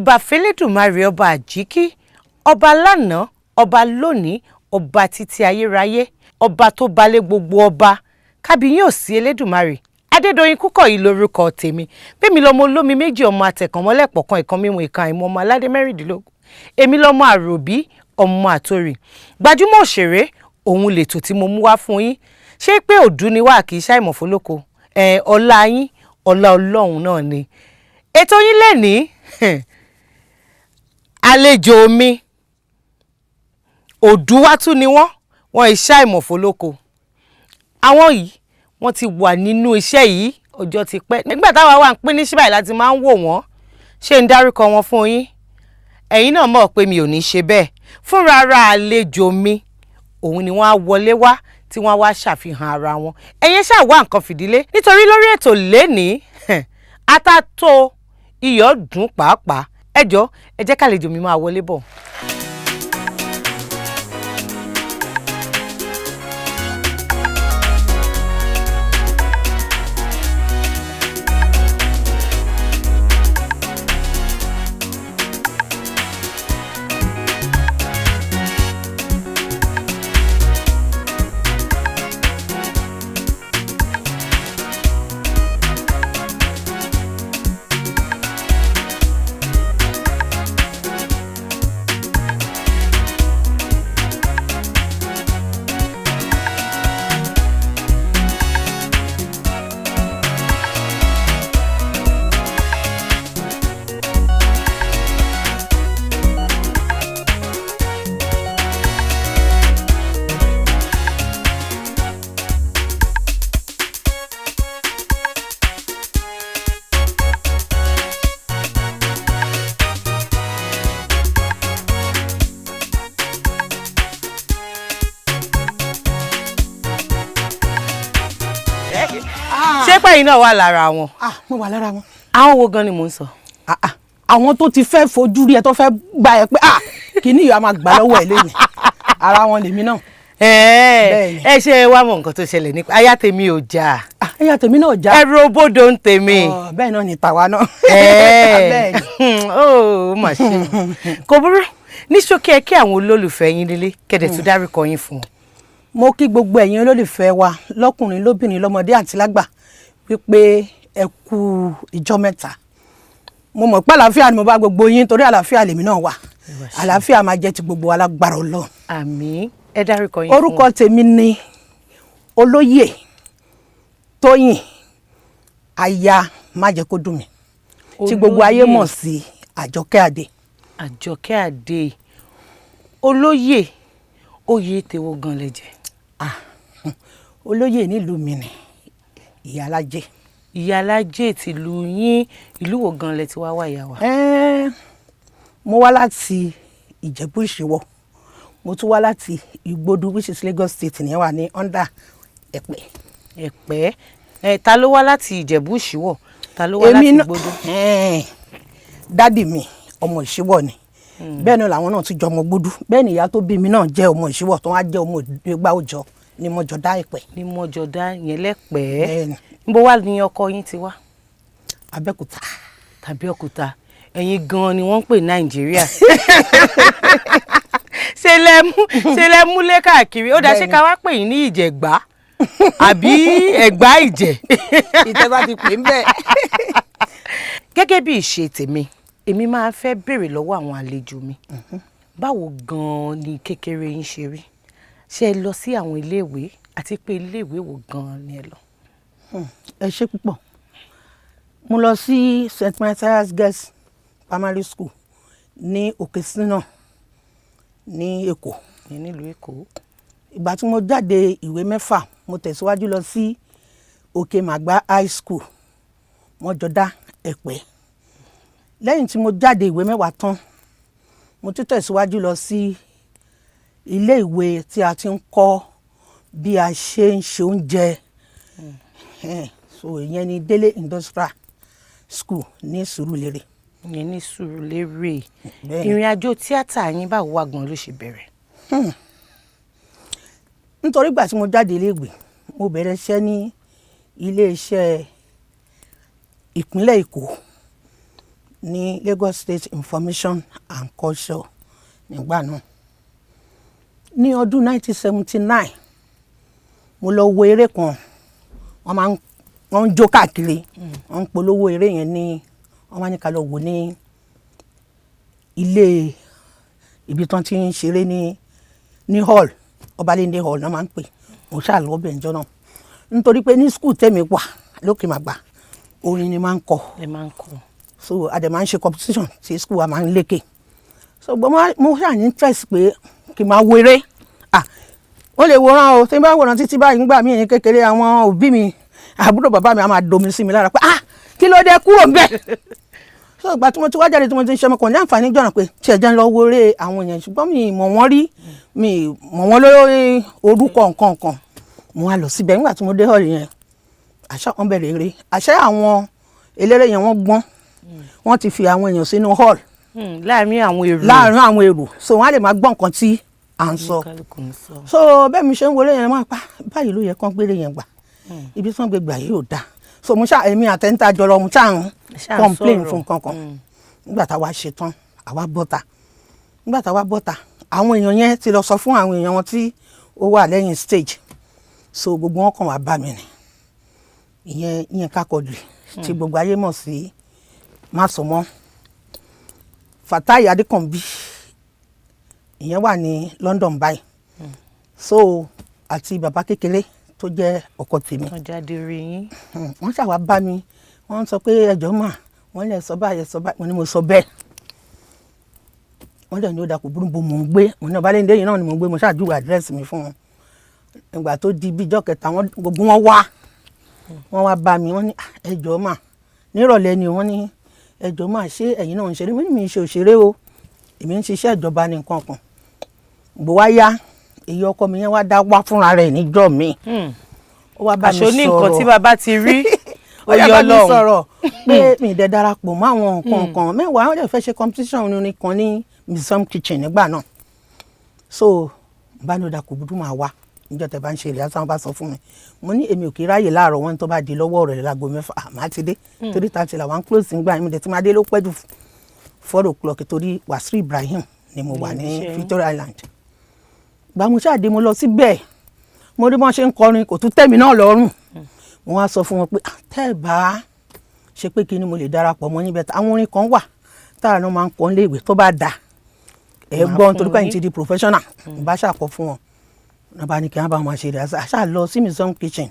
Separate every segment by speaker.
Speaker 1: Ìbà f'Elédùmarè, ọba àjíkí, ọba lánàá, ọba lónìí, ọba títí ayérayé, ọba tó balẹ̀ gbogbo ọba, kábíyèsí Elédùmarè. Adédọ̀yìn Kúkọ̀yí lórúkọ tèmi. Bẹ́ẹ̀ lọmọ olómi méjì, ọmọ àtẹ̀kànmọ́lẹ̀pọ̀ kan, ìkan mímu, ìkan àìmọ̀, ọmọ aládé 16. Èmi lọmọ àròbí, ọmọ àtòrì. Gbajúmọ̀ òṣèré òun lètò tí mo mú wá fún yín. Ṣé pé òdú ni wá, kì í ṣàìmọ̀ fólóko ẹ̀. Ọlá yín, ọlá Ọlọ́run náà ni ètò yín lẹ́ni. Àlejò mi, òdúwátú ni wọ́n, wọ́n iṣẹ́ àìmọ̀fólóko. Àwọn yìí, wọ́n ti wà nínú iṣẹ́ yìí ọjọ́ ti pẹ́. Nígbà táwa wà ń pín ní síbáyìí láti máa ń wò wọ́n. Ṣé ń dárúkọ wọn fún yín? Ẹ̀yin náà mọ̀ pé mi ò ní ṣe bẹ́ẹ̀ fúnra ara. Àlejò mi, òun ni wọ́n á wọlé wá tí wọ́n wá ṣàfihàn ara wọn. Ẹ̀yin ṣáà wá nǹkan fìdílé, nítorí lórí ètò lénìí, ata tó iyọ̀ dùn pàápàá. Ẹ jọ, ẹ jẹ́ kàlejò mi máa wọlé bọ̀. Ṣé pẹ́yìn náà wà lára wọn?
Speaker 2: Ah, mo wà lára wọn.
Speaker 1: Àwọn wo gan ni mò ń sọ?
Speaker 2: Ah, ah, àwọn tó ti fẹ́ fojú rí ẹ, tó fẹ́ gba ẹ pé, ah, kìíní yìí a máa gbà lọ́wọ́ ẹ lẹ́yìn, ara wọn lèmi náà. Bẹ́ẹ̀ni.
Speaker 1: Ẹ ṣe wá mọ nǹkan tó ṣẹlẹ̀ nípa aya tèmi ò jà.
Speaker 2: Ah, ẹ̀yà tèmi náà já.
Speaker 1: Ẹrù obodò ń tèmi.
Speaker 2: Ọ, bẹ́ẹ̀ náà ni tàwa náà. Bẹ́ẹ̀ni.
Speaker 1: Ó mà ṣe, kò burú. Ní ṣókí, ẹ kí àwọn olólùfẹ́ yín nílé, kẹ̀dẹ̀ tún dárúkọ yín fún wọn.
Speaker 2: Mo kí gbogbo ẹ̀yin olólùfẹ́ wa, lọ́kùnrin, lóbìnrin, lọ́mọdé àti lágbà, wípé ẹ kú ìjọ mẹ́ta. Mo mọ̀ pé àlàáfíà ni mo bá gbogbo yín, torí àlàáfíà lèmi náà wà. Àlàáfíà máa jẹ́ ti gbogbo wa lágbára Ọlọ́run.
Speaker 1: Àmín. Ẹ dárúkọ yín fún
Speaker 2: Orúkọ
Speaker 1: wọn.
Speaker 2: tèmi ni Olóyè Tóyìn aya Májẹ̀kódùnmí, tí gbogbo ayé
Speaker 1: Olóyè.
Speaker 2: mọ̀ sí Àjọkẹ́ Àdé.
Speaker 1: Àjọkẹ́ Àdé. Olóyè, oyè tèwo gan lẹ jẹ́?
Speaker 2: Ah, olóyè nílùú mi ni Ìyálájé.
Speaker 1: Ìyálájé tìlú yín. Ìlú wo gan lẹ ti wá wá, ìyá wa?
Speaker 2: Mo wá láti Ìjẹ̀bú Ìṣíwọ̀, mo tún wá láti Ìgbódù, which is Lagos State, ní wà ní under Ẹ̀pẹ́.
Speaker 1: Ẹ̀pẹ́. Ẹ ta ló wá láti Ìjẹ̀bú Ìṣíwọ̀, ta ló wá láti Ìgbódù?
Speaker 2: Daddy mi ọmọ Ìṣíwọ̀ ni. Bẹ́ẹ̀ náà làwọn náà tún jọ ọmọ Gbódú. Bẹ́ẹ̀ ni ìyá tó bí mi náà jẹ́ ọmọ Ìṣíwọ̀, tó wá jẹ́ ọmọ Ìgbà Òjọ ní Mọ́jọ́dá, Ẹ̀pẹ́.
Speaker 1: Ní Mọ́jọ́dá yẹn lẹ́pẹ́ẹ́?
Speaker 2: Bẹ́ẹ̀ni.
Speaker 1: Níbo wá ní ọkọ yín ti wá?
Speaker 2: Abẹ́òkúta.
Speaker 1: Tàbí Òkúta. Ẹ̀yin gan-an ni wọ́n ń pè Nàìjíríà. Ṣe lẹ múlé káàkiri? Ó dá ṣé
Speaker 2: Bẹ́ẹ̀ni.
Speaker 1: ká wá pè yín ní Ìjẹ̀gbá àbí Ẹ̀gbá Ìjẹ̀?
Speaker 2: Ìtẹ́ bá ti pè ń bẹ́ẹ̀.
Speaker 1: Gẹ́gẹ́ bí ìṣe tèmi, èmi máa fẹ́ béèrè lọ́wọ́ àwọn àlejò mi, báwo gan-an ni kékeré yín ṣe rí? Ṣé ẹ lọ sí àwọn iléèwé, àti pé iléèwé wo gan-an ni ẹ lọ?
Speaker 2: Ẹ ṣé púpọ̀. Mo lọ sí St Matthias Girls Primary School ní Òkè-Sínà ní Èkó.
Speaker 1: Ní nílùú Èkó.
Speaker 2: Ìgbà tí mo jáde ìwé mẹ́fà, mo tẹ̀síwájú lọ sí Òkè Màgbá High School, Mọ́jọ́dá, Ẹ̀pẹ́. Lẹ́yìn tí mo jáde ìwé 10 tán, mo tún tẹ̀síwájú lọ sí ilé ìwé tí a ti ń kọ́ bí a ṣe ń ṣe oúnjẹ. So ìyẹn ni Délé Industrial School ní Sùúrùlérè.
Speaker 1: Ìyẹn ní Sùúrùlérè.
Speaker 2: Bẹ́ẹ̀ni.
Speaker 1: Ìrìn àjò tíátà yín, báwo wá gan ló ṣe bẹ̀rẹ̀?
Speaker 2: Nítorí ìgbà tí mo jáde iléèwé, mo bẹ̀rẹ̀ iṣẹ́ ní iléeṣẹ́ ìpínlẹ̀ Èkó. Ní Lagos State Information and Culture nígbà náà. Ní ọdún 1979, mo lọ wo eré kan. Wọ́n máa ń, wọ́n ń jó káàkiri, wọ́n ń polówó eré yẹn ní, wọ́n máa ní ká lọ wò ní ilé ibi tí wọ́n ti ń ṣeré ní hall, Ọbalẹ́ndé Hall náà máa ń pè. Mo ṣáà lọ bẹ̀ ǹjọ́ náà, nítorí pé ní school tẹ̀mí wà lókè màgbà, orin ni máa ń kọ.
Speaker 1: Ẹ máa ń kọ.
Speaker 2: So a dẹ̀ máa ń ṣe competition tí school wa máa ń lékè. So gbọ́n mo ṣáà ní interest pé kí n máa wo eré. Ah, wọ́n lè wòran o. Tí n bá wòran títí báyìí ńgbà mí ní kékeré, àwọn òbí mi, àbúrò bàbá mi á máa domi sí mi lára pé, "Ah, kí ló dé? Kúrò ń bẹ̀." So ìgbà tí mo ti wá jáde, tí mo ti ń ṣe, ọmọkùnrin ní àǹfààní jọ̀nà pé tí ẹ jẹ́ ń lọ wo eré àwọn èèyàn, ṣùgbọ́n mi mọ̀ wọ́n rí, mi mọ̀ wọ́n lórí orúkọ nǹkan kan. Mo wá lọ síbẹ̀. Nígbà tí mo dé hall yẹn, àṣà wọn bẹ̀rẹ̀ eré. Àṣà àwọn eléré yẹn, wọ́n gbọ́n, wọ́n ti fi àwọn èèyàn sínú hall
Speaker 1: Láàárín àwọn èrò.
Speaker 2: Láàárín àwọn èrò, so wọ́n á lè máa gbọ́ nǹkan tí à ń sọ.
Speaker 1: Kálukú ń sọ.
Speaker 2: So bẹ́ẹ̀ mi ṣe ń wọlé yẹn, máa pa báyìí ló yẹ kán gbére yẹn gbà, ibi tí wọ́n gbé gbà yìí ò dáa. So mo ṣáà, èmi àtẹ̀ńtà jọlọ, mo ṣáà ń
Speaker 1: Ṣáà ń
Speaker 2: complain
Speaker 1: sọ̀rọ̀.
Speaker 2: fún nǹkan kan. Nígbà tá a wá ṣe tán, àwa bọ́ta. Nígbà tá a wá bọ́ta, àwọn èèyàn yẹn ti lọ sọ fún àwọn èèyàn wọn tí ó wà lẹ́yìn stage. So gbogbo wọn kàn wá bá mi ni. Ìyẹn Yínká Quadri, tí gbogbo ayé mọ̀ sí Másọmọ́, Fatai Adékànbí, ìyẹn wà ní London báyìí, so àti bàbá kékeré tó jẹ́ ọkọ tèmi.
Speaker 1: Wọ́n jáde rí yín.
Speaker 2: Wọ́n ṣàwá bá mi. Wọ́n sọ pé, "Ẹjọ́ mà," wọ́n lè sọ báyìí, sọ báyìí. Mo ní mo sọ bẹ́ẹ̀. Wọ́n dẹ̀ ní ó dà, kó burú, bo mò ń gbé? Mo ní Ọbalẹ́ndé yìí náà ni mò ń gbé. Mo ṣàjúwe àdírẹ́sì mi fún wọn. Ìgbà tó di bíjọ́ kẹta, wọ́n gbogbo wọn wá, wọ́n wá bá mi. Wọ́n ní, "Ah, ẹjọ́ mà," nírọ̀lẹ́ ni. Wọ́n ní, "Ẹjọ́ mà, ṣé ẹ̀yin náà ń ṣeré?" Mo ní mi ń ṣe òṣèré o, èmi ń ṣiṣẹ́ ìjọba ní nǹkan kan. Bó wá yá, èyí ọkọ mi yẹn wá dá wá fúnra rẹ̀ níjọ́ mi. Ó wá bá mi
Speaker 1: Àṣọ ní nǹkan tí
Speaker 2: sọ̀rọ̀.
Speaker 1: bàbá ti rí
Speaker 2: Ó yá
Speaker 1: ó yọ
Speaker 2: bá mi
Speaker 1: Ọlọ́run.
Speaker 2: sọ̀rọ̀ pé mi dẹ̀ darapọ̀ mọ́ àwọn nǹkan kan mẹ́wàá. Wọ́n dẹ̀ fẹ́ ṣe competition orin kan ní Museum Kitchen nígbà náà. So bá ní ó dà, kò gbúdú, máa wá níjọ́ tẹ́ bá ń ṣe ìrìn. Bá sọ fún mi, mo ní èmi ò kí ráyè láàárọ̀. Wọn tó bá di lọ́wọ́ rẹ̀ láago 6, àmọ́ ti dé, torí ta ti là wọ́n close nígbà yẹn. Mo dẹ̀ ti máa dé ló pẹ́ jù 4 o'clock, torí Wasiu Ibrahim ni mo wà ní
Speaker 1: Ní ibiṣẹ́ yín.
Speaker 2: Victoria Island. Gba mo ṣáà dé, mo lọ síbẹ̀, mo rí bọ́n ṣe ń kọrin, kò tún tẹ́ mi náà lọ́rùn. Mo wá sọ fún wọn pé, "Ah, tẹ́ ẹ̀ bá ṣe pé kí ni, mo lè darapọ̀ mọ́ níbẹ̀. Àwọn orin kan wà táwọn náà máa ń kọ́ níléèwé, tó bá dà ẹ
Speaker 1: Màá
Speaker 2: gbọ́,
Speaker 1: fún
Speaker 2: nítorí pé ẹ̀yin
Speaker 1: yín.
Speaker 2: ti di professional." Mo bá ṣàkọ fún wọn náà, bá ní kí wọ́n bá wọn ṣe rẹ̀. Àṣà lọ sí Museum Kitchen,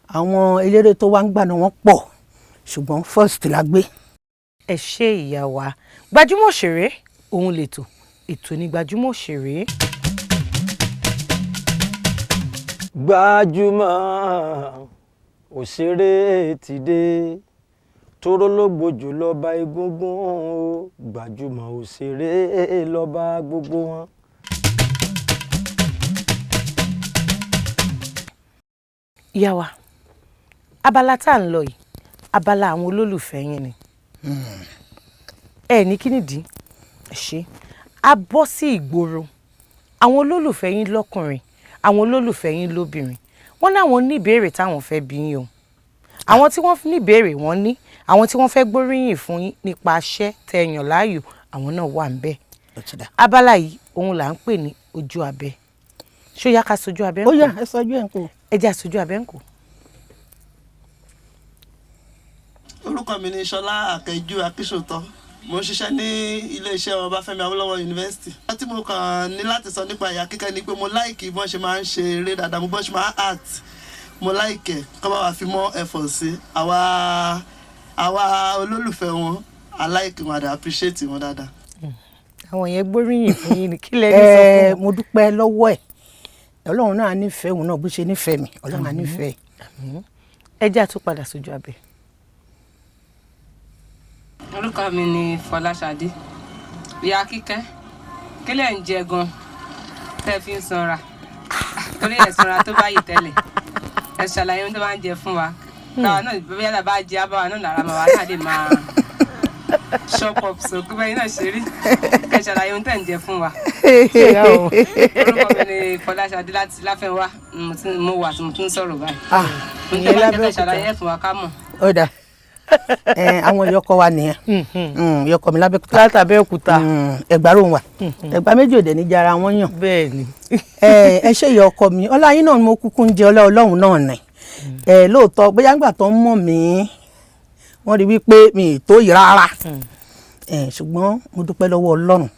Speaker 2: àwọn eléré tó wá ń gbà náà wọ́n pọ̀, ṣùgbọ́n first la gbé.
Speaker 1: Ẹ ṣe, ìyá wa. Gbajúmọ̀ òṣèré òun lètò, ètò ní Gbajúmọ̀ òṣèré.
Speaker 3: Gbajúmọ̀ òṣèré ti dé, torólógbòjò lọ́ba egúngún o, gbajúmọ̀ òṣèré lọ́ba gbogbo wọn.
Speaker 1: Ìyá wa, abala tá à ń lọ yìí, abala àwọn olólùfẹ́ yín ni. Ẹ ní kí nìdí? Ẹ ṣe a bọ́ sí ìgboro. Àwọn olólùfẹ́ yín lọ́kùnrin, àwọn olólùfẹ́ yín lóbìnrin, wọ́n láwọn ní ìbéèrè táwọn fẹ́ bí yín o. Àwọn tí wọ́n ní ìbéèrè wọ́n ní, àwọn tí wọ́n fẹ́ gbóríyìn fún yín nípa iṣẹ́ tẹ́ ẹ yàn láàyò, àwọn náà wà ń bẹ̀.
Speaker 2: Ó ti dà.
Speaker 1: Abala yìí òun là ń pè ní ojú abẹ. Ṣó yá ká sojú abẹ ń
Speaker 2: Ó
Speaker 1: kò?
Speaker 2: yá, ẹ sọjú ẹ̀ ń kó.
Speaker 1: Ẹ jẹ́ àsojú abẹ ń kò.
Speaker 4: Orúkọ mi ni Ṣọlá Àkẹjú Akíṣòtọ́. Mo ń ṣiṣẹ́ ní iléeṣẹ́ Ọbáfẹ́mi Awólọ́wọ̀ University. Wọ́n tí mo kàn ní láti sọ nípa ìyá Kíkẹ́ ni pé mo like bọ́n ṣe máa ń ṣe eré dáadáa, mo bọ́n ṣe máa ń act, mo like ẹ̀. Kọ́ bá wa fi mọ́ ẹ̀fọ̀ sí àwa olólùfẹ́ wọn, a like wọn, a dẹ̀ appreciate wọn dáadáa.
Speaker 1: Àwọn yẹn gbóríyìn fún yín ni. Kí lẹ ní sọ
Speaker 2: Ẹ
Speaker 1: fún wọn?
Speaker 2: Mo dúpẹ́ lọ́wọ́ ẹ̀. Ọlọ́run náà nífẹ̀ẹ́ òun náà bó ṣe nífẹ̀ẹ́ mi. Ọlọ́run á nífẹ̀ẹ́.
Speaker 1: Ẹ jẹ́ àtúpadà sójú abẹ.
Speaker 5: Orúkọ mi ni Fọláṣadé. Ìyá Kíkẹ́, kí lẹ̀ ń jẹ gan tẹ́ fi ń sanra? Torí ẹ̀ sanra tó báyìí tẹ́lẹ̀. Ẹ ṣàlàyé ohun tó bá ń jẹ fún wa, káwa náà bóyá tá a bá jẹ abáwa náà lára máa wá náà lè máa chop up. So kí bẹ́ẹ̀ náà ṣe rí, ẹ ṣàlàyé ohun tẹ́ ń jẹ fún wa. Orúkọ mi ni Fọláṣadé láti Láfẹ́nwá. Mo wà tí mo tún ń sọ̀rọ̀ báyìí.
Speaker 2: Ah,
Speaker 5: Ohun tó bá ń jẹ, tẹ́ ṣàlàyé ẹ̀ fún wa ká mọ̀.
Speaker 2: Ó dà. Ẹ, àwọn ìyọkọ wa nìyẹn. Ìyọkọ mi lábẹ́òkúta.
Speaker 1: Látàbẹ́òkúta.
Speaker 2: Ẹ̀gbá ló ń wà. Ẹ̀gbá méjì òde ní jara wọn yàn.
Speaker 1: Bẹ́ẹ̀ ni.
Speaker 2: Ẹ ẹ ṣe ìyá ọkọ mi, ọlá yín náà ni mo kúkú ń jẹ, ọlá Ọlọ́run náà nì. Ẹ lóòótọ́, bóyá ńgbà tó ń mọ̀ mí, wọ́n rí wípé mi ì tó yìí rárá. Ẹ ṣùgbọ́n mo dúpẹ́ lọ́wọ́ Ọlọ́run,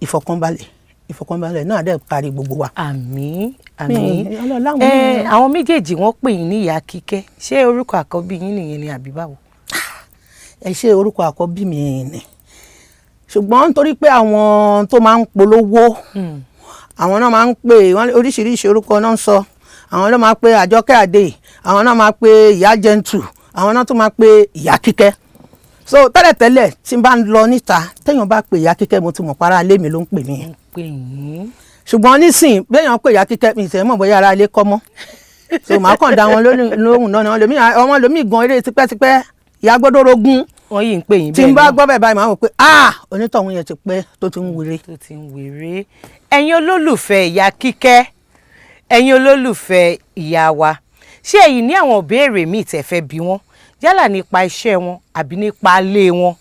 Speaker 2: ìfọ̀kànbalẹ̀, ìfọ̀kànbalẹ̀ náà dẹ̀ kárí gbogbo wa.
Speaker 1: Àmín, àmín.
Speaker 2: Mi, Ọlọ́run
Speaker 1: Ẹ
Speaker 2: náà.
Speaker 1: àwọn méjèèjì, wọ́n pè yín ní Ìyá Kíkẹ́. Ṣé orúkọ àkọ́bí yín nìyẹn ni àbí báwo?
Speaker 2: Ẹ ṣe, orúkọ àkọ́bí mi ni, ṣùgbọ́n nítorí pé àwọn tó máa ń polówó, àwọn náà máa ń pè wọ́n oríṣiríṣi orúkọ náà ń sọ. Àwọn náà máa pe Àjọkẹ́ Àdè, àwọn náà máa pe Ìyá Gentle, àwọn náà tún máa pe Ìyá Kíkẹ́. So tẹ́lẹ̀tẹ́lẹ̀, tí n bá ń lọ níta, téèyàn bá pe Ìyá Kíkẹ́, mo ti mọ̀ para ilé mi ló ń pè mí yẹn.
Speaker 1: Ń pè yín.
Speaker 2: Ṣùgbọ́n nísìn, béèyàn pè Ìyá Kíkẹ́, mi ìtẹ̀ mọ̀ bóyá ara ilé kọ́ mọ́, so màá kàn dá wọn lóhùn náà ni. Wọn lèmi, àwọn lèmi gan eré tipẹ́tipẹ́, ìyá gbọ́dọ̀ rogún.
Speaker 1: Wọ́n yìí ń pè yín
Speaker 2: Tí n
Speaker 1: bẹ́ẹ̀
Speaker 2: bá
Speaker 1: náà.
Speaker 2: gbọ́ bẹ́ẹ̀ báyìí, màá wò pé ah, onítọ̀hún yẹn ti pẹ́ tó ti ń wéré.
Speaker 1: Tó ti ń wéré. Ẹ̀yin olólùfẹ́ Ìyá Kíkẹ́, ẹ̀yin olólùfẹ́ ìyá wa, ṣé ẹ̀yin ní àwọn ìbéèrè míì tẹ́ fẹ́ bi wọ́n, yálà nípa iṣẹ́ wọn àbí nípa ilé wọn?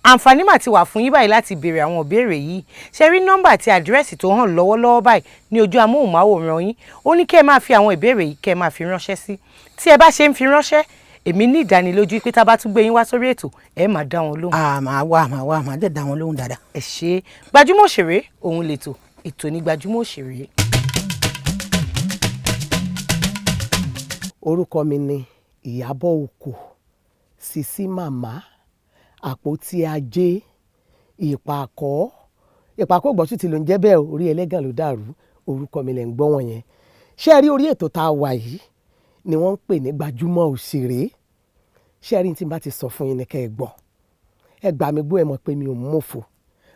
Speaker 1: Àǹfààní mà ti wà fún yín báyìí láti béèrè àwọn ìbéèrè yìí. Ṣe rí nọ́mbà àti àdírẹ́sì tó hàn lọ́wọ́lọ́wọ́ báyìí ní ojú amóhùnmáwòrán yín, ó ní kí ẹ máa fi àwọn ìbéèrè yìí, kẹ́ ẹ máa fi ránṣẹ́ sí. Tí ẹ bá ṣe ń fi ránṣẹ́, èmi ní ìdánilójú pé tá a bá tún gbé yín wá sórí ètò, ẹ máa dá wọn lóhùn.
Speaker 2: Ah, màá wá, màá wá, màá dẹ̀ dá wọn lóhùn dáadáa.
Speaker 1: Ẹ ṣe. Gbajúmọ̀ Òṣèré òun lètò, ètò ní Gbajúmọ̀ Òṣèré.
Speaker 6: Orúkọ mi ni Ìyábọ̀ Oko, Sisi Màmá Àpótí Ajé, Ìpàkọ́, Ìpàkọ́ ògbọ́sù tí ló ń jẹ́ bẹ́ẹ̀ o, orí ẹlẹ́gàn ló dàrú. Orúkọ mi lẹ̀ ń gbọ́ wọn yẹn. Ṣé ẹ rí orí ètò tá a wà yìí ni wọ́n ń pè ní Gbajúmọ̀ Òṣèré. Ṣé ẹ rí, tí n bá ti sọ fún yín ni kẹ́ ẹ gbọ́, ẹ gbà mí gbọ́, ẹ mọ̀ pé mi ò mọ̀fọ̀.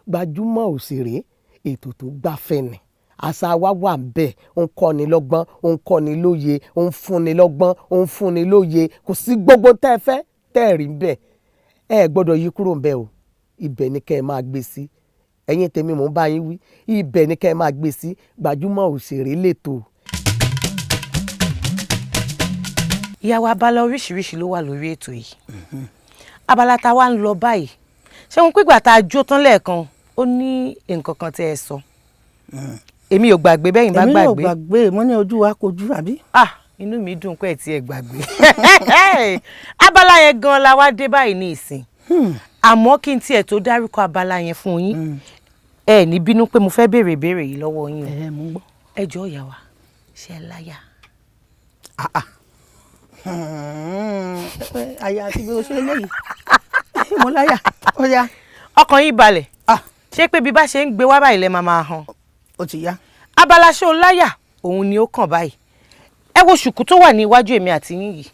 Speaker 6: Gbajúmọ̀ Òṣèré, ètò tó gbáfẹ́ ni. Àṣà wa wà ń bẹ̀, ó ń kọ́ni lọ́gbọ́n, ó ń kọ́ni lóye, ó ń fúnni lọ́gbọ́n, ó ń fúnni lóye. Kò sí gbogbo tẹ́ ẹ fẹ́ tẹ́ ẹ rí ń bẹ̀. Ẹ gbọ́dọ̀ yí kúrò ń bẹ̀ o. Ibẹ̀ ni kẹ́ ẹ máa gbé sí. Ẹ̀yin tèmi, mò ń bá yín wí, ibẹ̀ ni kẹ́ ẹ máa gbé sí. Gbajúmọ̀ Òṣèré lẹ́tọ̀ọ́.
Speaker 1: Ìyàwó, abala oríṣiríṣi ló wà lórí ètò yìí. Abala tá a wá ń lọ báyìí, ṣé wọn pígbà tá a jó tán lẹ́ẹ̀kan, ó ní nǹkan kan tẹ́ ẹ sọ, èmi ò gbàgbé bẹ́yìn bá
Speaker 2: Èmi náà ò
Speaker 1: gbàgbé.
Speaker 2: Gbàgbé, mo ní ojú wa kojú àbí.
Speaker 1: Ah, inú mi dùn pé ẹ ti ẹ gbàgbé. Abala yẹn gan la wá dé báyìí ní ìsìn. Àmọ́ kí n tiẹ̀ tó dárúkọ abala yẹn fún yín, ẹ ní bínú pé mo fẹ́ béèrè ìbéèrè yìí lọ́wọ́ yín o.
Speaker 2: Ẹ mú gbọ́.
Speaker 1: Ẹ jọ̀ọ́ ìyá wa, ṣé ẹ láyà?
Speaker 2: Ah ah. Àyà àti bí o ṣe léyìí, mo láyà, ó yá.
Speaker 1: Ọkàn yín balẹ̀?
Speaker 2: Ah.
Speaker 1: Ṣé pé bí bá ṣe ń gbé wá báyìí lẹ máa máa hàn?
Speaker 2: Ó ti yá.
Speaker 1: Abala ṣó láyà òun ni ó kàn báyìí. Ẹ wo ṣùkú tó wà ní iwájú èmi àti yín yìí.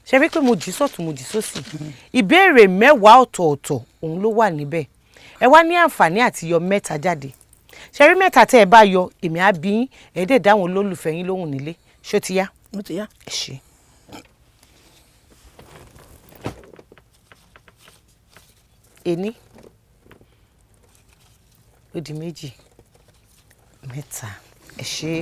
Speaker 1: Ṣe rí pé mo jì sọ́tún, mo jì sósì, ìbéèrè 10 ọ̀tọ̀ọ̀tọ̀ òun ló wà níbẹ̀. Ẹ wá ní àǹfààní àti yọ 3 jáde. Ṣe rí 3 tẹ́ ẹ bá yọ, èmi á bí yín, ẹ dẹ̀ dáhùn olólùfẹ́ yín lóhùn nílé. Ṣó ti yá?
Speaker 2: Ó ti yá.
Speaker 1: Ẹ ṣe. Ení, ó di 2, 3. Ẹ ṣe.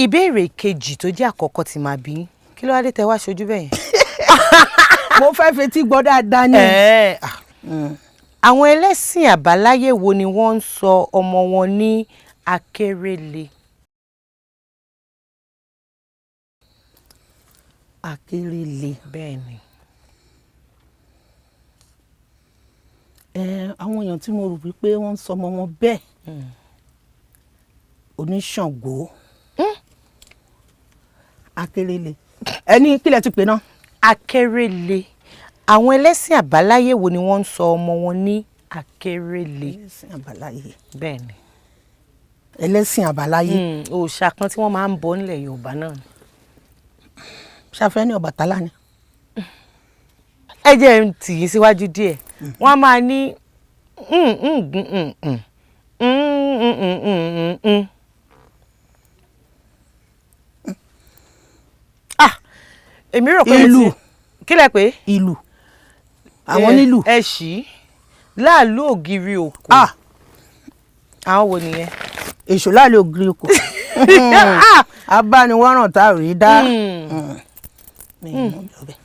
Speaker 1: Ìbéèrè kejì tó jẹ́ àkọ́kọ́ tí màá bí yín, kí ló wá dé tẹ wá ṣojú bẹ́ẹ̀ yẹn?
Speaker 2: Mo fẹ́ fetí gbọ́ dáadáa ni.
Speaker 1: Ẹ̀, ah. Àwọn ẹlẹ́sìn àbáláyé wo ni wọ́n ń sọ ọmọ wọn ní Akérèlé?
Speaker 2: Akérèlé.
Speaker 1: Bẹ́ẹ̀ ni.
Speaker 2: Ẹ, àwọn èèyàn tí mo rò wípé wọ́n ń sọmọ wọn bẹ́ẹ̀, oníṣàngó, Akérèlé, ẹni kílẹ̀ ti pè náà.
Speaker 1: Akérèlé. Àwọn ẹlẹ́sìn àbáláyé wo ni wọ́n ń sọ ọmọ wọn ní Akérèlé?
Speaker 2: Ẹlẹ́sìn àbáláyé.
Speaker 1: Bẹ́ẹ̀ ni.
Speaker 2: Ẹlẹ́sìn àbáláyé.
Speaker 1: Òòṣà kan tí wọ́n máa ń bọ nílẹ̀ Yorùbá náà ni.
Speaker 2: Ṣàfẹ́ ní Ọbàtálá ni.
Speaker 1: Ẹ jẹ́ n tì í síwájú díẹ̀. Wọ́n á máa ní mm, mm, mm, mm, mm, mm, mm, mm, mm, mm. Ah, èmi rò pé mo
Speaker 2: Ìlù.
Speaker 1: Kí lẹ pé?
Speaker 2: Ìlù, àwọn onílù.
Speaker 1: Ẹ ṣí láàlú ògiri òkú.
Speaker 2: Ah.
Speaker 1: Àwọn wo nìyẹn?
Speaker 2: Èṣù láàlú ògiri kò abániwọ́ràn tá ò rí dá. Mi ì mọ̀ ọbẹ̀.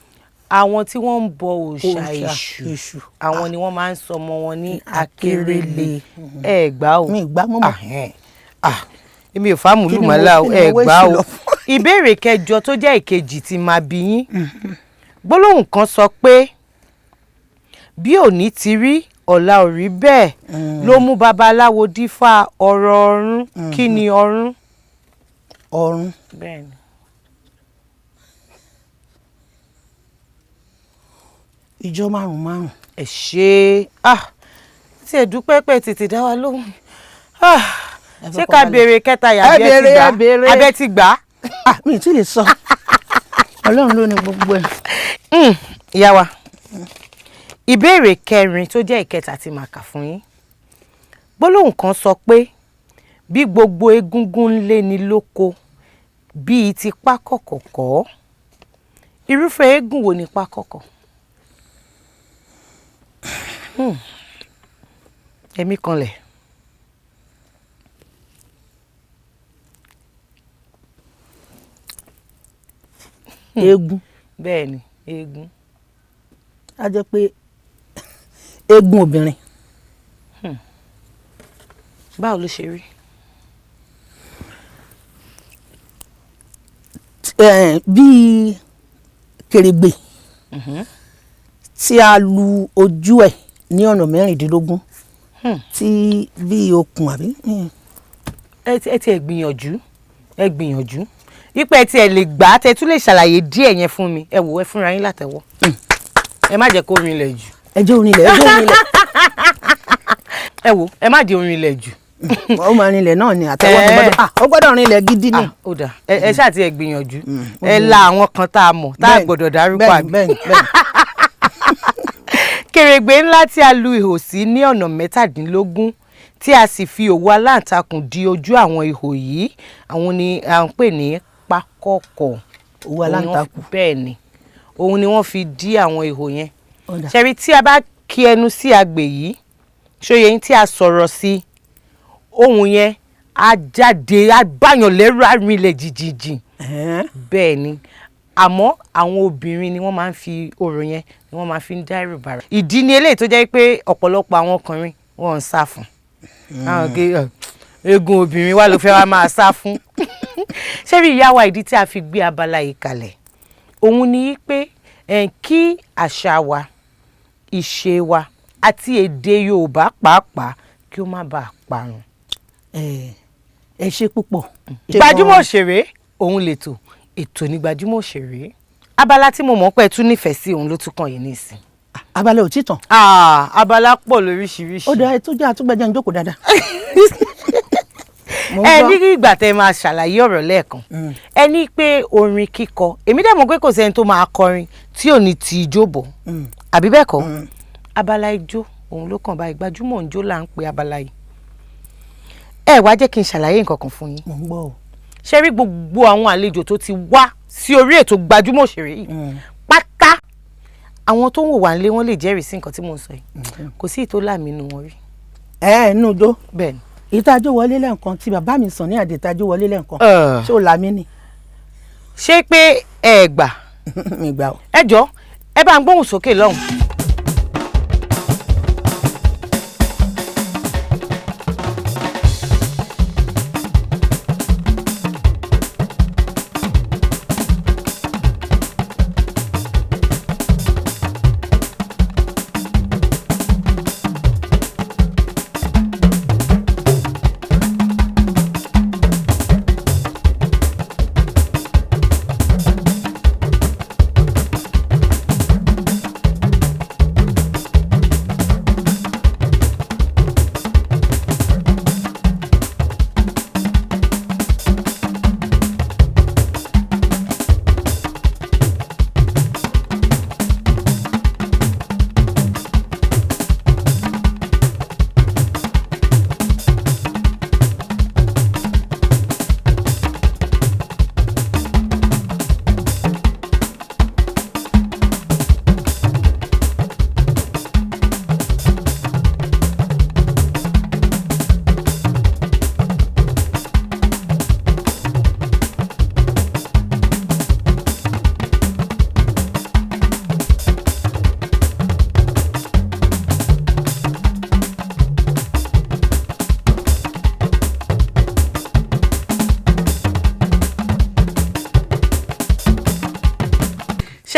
Speaker 1: Àwọn tí wọ́n ń bọ òòṣà
Speaker 2: Òòṣà
Speaker 1: èṣù,
Speaker 2: Èṣù.
Speaker 1: àwọn ni wọ́n máa ń sọ ọmọ wọn ní
Speaker 2: Akérèlé.
Speaker 1: Akérèlé. Ẹ gbà o.
Speaker 2: Mi ì gbá mọ́mọ́.
Speaker 1: Ahẹ́n. Ah, èmi ò fámùlù
Speaker 2: Kí ni
Speaker 1: mọ́lá o.
Speaker 2: kí ni
Speaker 1: Ẹ
Speaker 2: mo wé
Speaker 1: gbà
Speaker 2: sí
Speaker 1: o.
Speaker 2: lọ fún?
Speaker 1: Ìbéèrè kẹjọ tó jẹ́ ìkejì tí máa bí yín, gbólóhùn kan sọ pé bí òní ti rí, ọ̀la ò rí bẹ́ẹ̀, ló mú babaláwo dífá ọ̀rọ̀ ọ̀run. Kí ni ọ̀run?
Speaker 2: Ọ̀run.
Speaker 1: Bẹ́ẹ̀ni.
Speaker 2: Ìjọ márùn márùn.
Speaker 1: Ẹ ṣe. Ah, tí ẹ dúpẹ́ pé tètè dá wa lóhùn. Ah,
Speaker 2: Ẹ
Speaker 1: ṣé
Speaker 2: fọkàn
Speaker 1: ká
Speaker 2: balẹ̀.
Speaker 1: béèrè kẹta yàbí
Speaker 2: Ẹ
Speaker 1: ẹ ti
Speaker 2: béèrè,
Speaker 1: gbà
Speaker 2: ẹ béèrè.
Speaker 1: abẹ́ ti gbà á?
Speaker 2: Ah, mi ì tí ì lè sọ, Ọlọ́run ló ní gbogbo ẹ̀.
Speaker 1: Ìyá wa, ìbéèrè kẹrin tó jẹ́ ìkẹta tí màá kà fún yín, gbólóhùn kan sọ pé bí gbogbo egúngún ń lé ni lóko bíi ti pákọ̀kọ̀ kọ́, irúfẹ́ eégún wo ni pákọ̀kọ̀? Ẹ̀mí kanlẹ̀.
Speaker 2: Eégún.
Speaker 1: Bẹ́ẹ̀ ni, eégún.
Speaker 2: Á jẹ́ pé eégún obìnrin.
Speaker 1: Báwo ló ṣe rí?
Speaker 2: Bíi kèrègbè tí a lu ojú ẹ̀ ní ọ̀nà 16 tí bíi okùn àbí.
Speaker 1: Ẹ ti ẹ gbìyànjú, ẹ gbìyànjú wípé ẹ ti ẹ lè gbà á, tẹ tún lè ṣàlàyé díẹ̀ yẹn fún mi. Ẹ wò, ẹ fúnra yín látẹ́wọ́. Ẹ má jẹ́ kó rinlẹ̀ jù.
Speaker 2: Ẹ jẹ́ orinlẹ̀, ẹ jẹ́ orinlẹ̀.
Speaker 1: Ẹ wò, ẹ má jẹ́ orinlẹ̀ jù.
Speaker 2: Ó máa rinlẹ̀ náà ni, àtẹ́wọ́ tó gbọ́dọ̀, ah, ó gbọ́dọ̀ rinlẹ̀ gidi ni.
Speaker 1: Ah, ó dà, ẹ ṣáà ti ẹ gbìyànjú. Ẹ la àwọn kan tá a mọ̀ tá a gbọ́dọ̀ dárúkọ, àbí?
Speaker 2: Bẹ́ẹ̀ni, bẹ́ẹ̀ni.
Speaker 1: Kèrègbè ńlá tí a lu ihò sí ní ọ̀nà 17 tí a sì fi òwú aláǹtakùn di ojú àwọn ihò yìí, àwọn ni à ń pè ní pákọ̀kọ̀.
Speaker 2: Òwú aláǹtakùn.
Speaker 1: Bẹ́ẹ̀ ni, òun ni wọ́n fi dí àwọn ihò yẹn.
Speaker 2: Ó dà.
Speaker 1: Ṣẹ́rí tí a bá kí ẹnu sí agbè yìí, ṣóye yín, tí a sọ̀rọ̀ sí, ohun yẹn á jáde, á báyàn lẹ́rù, á rinlẹ̀ jìjìjì. Bẹ́ẹ̀ ni, àmọ́ àwọn obìnrin ni wọ́n máa ń fi orò yẹn ni wọ́n máa fi ń dá ẹrù bàrà. Ìdí ni eléyìí tó jẹ́ pé ọ̀pọ̀lọpọ̀ àwọn ọkùnrin wọ́n ń sá fún àwọn eégún obìnrin wa ló fẹ́ wá máa sá fún. Ṣé rí ìyá wa, ìdí tí a fi gbé abala yìí kalẹ̀ òun ni pé kí àṣà wa, ìṣe wa àti èdè Yorùbá pàápàá kí ó má bàa parun.
Speaker 2: Ẹ ṣe púpọ̀.
Speaker 1: Gbajúmọ̀ òṣèré òun lètò, ètò ní Gbajúmọ̀ òṣèré. Abala tí mo mọ̀ pé ẹ tún nífẹ̀ẹ́ sí òun ló tún kàn yín nísìn.
Speaker 2: Abala ò tí tàn.
Speaker 1: Ah, abala pọ̀ lóríṣiríṣi.
Speaker 2: Ó dáa, tó jẹ́ àtúgbẹ́jẹ́ ń jókòó dáadáa. Mo ń
Speaker 1: Ẹ
Speaker 2: gbọ́.
Speaker 1: ní ìgbà tẹ máa ṣàlàyé ọ̀rọ̀ lẹ́ẹ̀kan, ẹ ní pé orin kíkọ, èmi dẹ̀ mọ̀ pé kò sẹ́ni tó máa kọrin tí ò ní ti ijó bọ̀, àbí bẹ́ẹ̀ kọ́? Abala ijó òun ló kàn báyìí. Gbajúmọ̀ ijó là ń pe abala yìí. Ẹ wá jẹ́ kí n ṣàlàyé nǹkan kan fún yín.
Speaker 2: Mo ń gbọ́ o.
Speaker 1: Ṣe rí gbogbo àwọn àlejò tó ti wá sí orí ètò Gbajúmọ̀ òṣèré yìí pátá, àwọn tó ń wò wá nílé wọ́n lè jẹ́rìí sí nǹkan tí mò ń sọ yìí, kò sí ìtò láàmì inú wọn rí.
Speaker 2: Ẹ ẹ nínú ijó?
Speaker 1: Bẹ́ẹ̀ ni.
Speaker 2: Ìtajó wọlé lẹ́ẹ̀kan tí bàbá mi sàn ní àdè, ìtajó wọlé lẹ́ẹ̀kan. Ṣé o làmí ni?
Speaker 1: Ṣé pé ẹ gbà?
Speaker 2: Mi gbà o.
Speaker 1: Ẹ jọ, ẹ bá ń gbóhùn sókè lọ́hùn.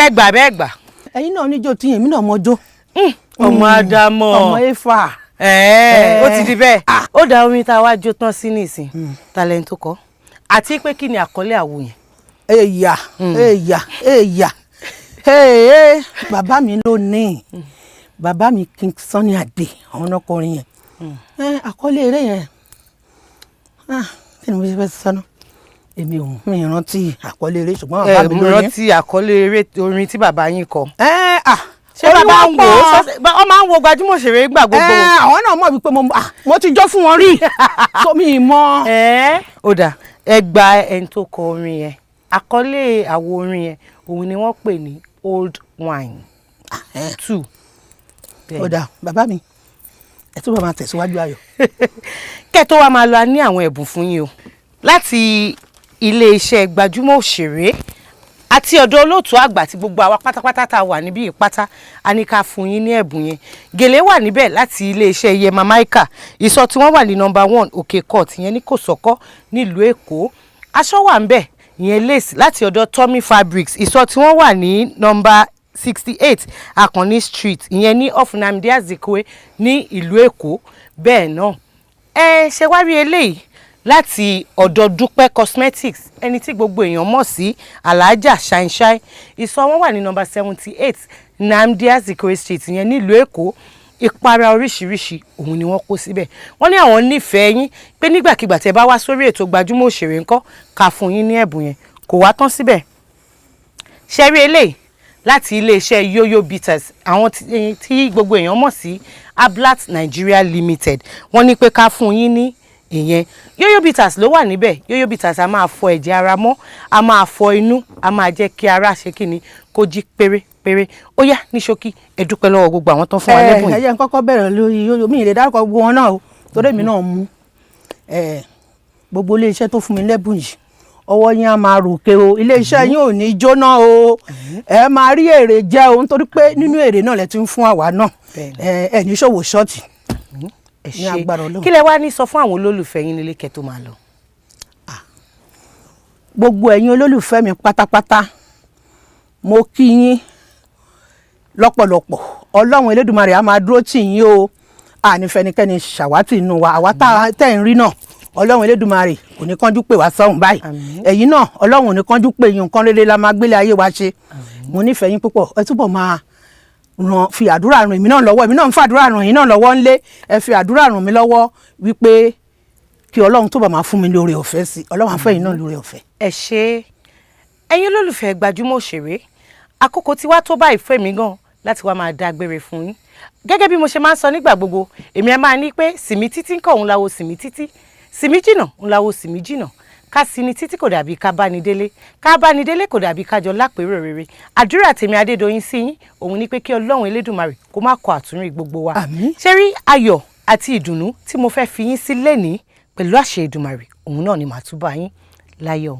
Speaker 1: Ṣé gbà bẹ́ẹ̀ gbà?
Speaker 2: Ẹ̀yin náà níjó tí èmi náà mọjó.
Speaker 1: Ọmọ Ádámọ̀.
Speaker 2: Ọmọ Éfà.
Speaker 1: Ẹ̀ẹ́, ó ti di bẹ́ẹ̀. Ó da orin tá a wá jó tán sí nísìn, talent tó kọ, àti pé kí ni àkọlé àwo yẹn?
Speaker 2: Èyà, èyà, èyà, ee, bàbá mi ló ní, bàbá mi King Sunny Adé, àwọn ọkùnrin yẹn. Ẹ àkọlé eré yẹn, ah, kí ni mo ṣe fẹ́ sọ náà? Èmi ò mi rántí àkọlé eré, ṣùgbọ́n bàbá
Speaker 1: Ẹ
Speaker 2: mi
Speaker 1: mo
Speaker 2: ló ní.
Speaker 1: rántí àkọlé eré orin tí bàbá yín kọ.
Speaker 2: Ẹ ah.
Speaker 1: Ṣé bàbá ń wò ó? Ọ máa ń wo gbajúmọ̀ òṣèré gbà gbogbo?
Speaker 2: Ẹ, àwọn náà mọ̀ wípé mo ti jó fún wọn rí, so mi mọ̀.
Speaker 1: Ẹ ó dà, ẹ gba ẹni tó kọ orin yẹn, àkọlé àwo orin yẹn òun ni wọ́n pè ní Old Wine 2.
Speaker 2: Ó dà, bàbá mi, ẹ túbọ̀ máa tẹ̀síwájú ayọ̀.
Speaker 1: Kẹ́ tó wá máa lọ, a ní àwọn ẹ̀bùn fún yín o láti iléeṣẹ́ gbajúmọ̀ òṣèré àti ọ̀dọ̀ olóòtú àgbà àti gbogbo àwa pátápátá tá a wà níbí ìpátá. A ní ká fún yín ní ẹ̀bùn yẹn. Gèlè wà níbẹ̀ láti iléeṣẹ́ Yema Maika. Ìsọ̀ tí wọ́n wà ní nọ́mbà 1 Òkè Court, ìyẹn ní Kòsọ́kọ́ nílùú Èkó. Aṣọ wà ńbẹ̀, ìyẹn lace, láti ọ̀dọ̀ Tommy Fabrics. Ìsọ̀ tí wọ́n wà ní nọ́mbà 68 Akànní Street, ìyẹn ní off Nnamdi Azikiwe ní ìlú Èkó. Bẹ́ẹ̀ náà ẹ ṣe wá rí eléyìí láti ọ̀dọ̀ Dúpẹ́ Cosmetics, ẹni tí gbogbo èèyàn mọ̀ sí Alhaja Shine. Ìsọ̀ wọn wà ní nọ́mbà 78 Nnamdi Azikiwe Street, ìyẹn nílùú Èkó. Ìpara oríṣiríṣi òun ni wọ́n kó síbẹ̀. Wọ́n ní àwọn nífẹ̀ẹ́ yín, pé nígbàkigbà tẹ́ bá wá sórí ètò gbajúmọ̀ òṣèré ńkọ́, ká fún yín ní ẹ̀bùn yẹn. Kò wá tán síbẹ̀. Ṣẹ́rí eléyìí láti iléeṣẹ́ Yoyo Bitters, àwọn tí gbogbo èèyàn mọ̀ sí Ablat Nigeria Limited. Wọ́n ní pé ká fún yín ní ìyẹn. Yoyo Bitters ló wà níbẹ̀. Yoyo Bitters a máa fọ ẹ̀jẹ̀ ara mọ́, a máa fọ inú, a máa jẹ́ kí ara ṣe kí ni, kó jí pérépéré. Ó yá, ní ṣókí, ẹ dúpẹ́ lọ́wọ́ gbogbo àwọn tó ń fún wa lẹ́bùn
Speaker 2: Ẹ
Speaker 1: yìí.
Speaker 2: jẹ́ n kọ́kọ́ bẹ̀rẹ̀ lórí yóyó. Mi ì lè dárúkọ gbogbo wọn náà o, torí èmi náà mú ẹ. Gbogbo iléeṣẹ́ tó fún mi lẹ́bùn yìí, ọwọ́ yín á máa ròkè o, iléeṣẹ́ yín ò ní jóná o, ẹ máa rí èrè jẹ o, nítorí pé nínú èrè náà lẹ ti ń fún àwa náà. Ẹ ní ṣòwò ṣọ́ọ̀tì.
Speaker 1: Ẹ
Speaker 2: Ní
Speaker 1: ṣé.
Speaker 2: agbára Ọlọ́run.
Speaker 1: Kí lẹ wá ní sọ fún àwọn olólùfẹ́ yín nílé kẹ́ tó máa lọ?
Speaker 2: Gbogbo ẹ̀yin olólùfẹ́ mi pátápátá, mo kí yín lọ́pọ̀lọpọ̀. Ọlọ́run Elédùmarè á máa dúró tì yín o. Àní fẹnikẹ́ni ṣàwátì inú wa. Àwa tá tẹ́ ń rí náà, Ọlọ́run Elédùmarè kò ní kánjú pè wá sọ́hùn báyìí. Ẹ̀yin náà, Ọlọ́run ò ní kánjú pè yín. Nǹkan rere la máa gbélé ayé wa ṣe. Mo nífẹ̀ẹ́ yín púpọ̀. Ẹ túbọ̀ máa ràn fi àdúrà ràn èmi náà lọ́wọ́. Èmi náà ń fàdúrà ràn yín náà lọ́wọ́ ńlé. Ẹ fi àdúrà ràn mí lọ́wọ́ wípé kí Ọlọ́run tó bá máa fún mi lóore ọ̀fẹ́ sí. Ọlọ́run á fẹ́ yín náà lóore ọ̀fẹ́.
Speaker 1: Ẹ ṣé, ẹ̀yin olólùfẹ́ gbajúmọ̀ òṣèré. Àkókò tí wá tó báyìí fún èmi gan láti wá máa dágbére fún yín. Gẹ́gẹ́ bí mo ṣe máa ń sọ nígbà gbogbo, èmi ẹ máa ní pé sìmí títí ń kọ̀ òun láwo sìmí títí, sìmí jìnà ń láwo sìmí jìnà. Ká sí ni títí kò dàbí ká bá ní délé, ká bá ní délé kò dàbí ká jọ lápérò rere. Àdúrà tèmi Adédoyin sí yín òun ni pé kí Ọlọ́run Elédùmarè kó má kọ àtúnrí gbogbo wa.
Speaker 2: Àmín.
Speaker 1: Ṣé rí ayọ̀ àti ìdùnnú tí mo fẹ́ fi yín sí lẹ́nìí, pẹ̀lú àṣẹ Èdùmàrè, òun náà ni màá tún bá yín láyọ̀.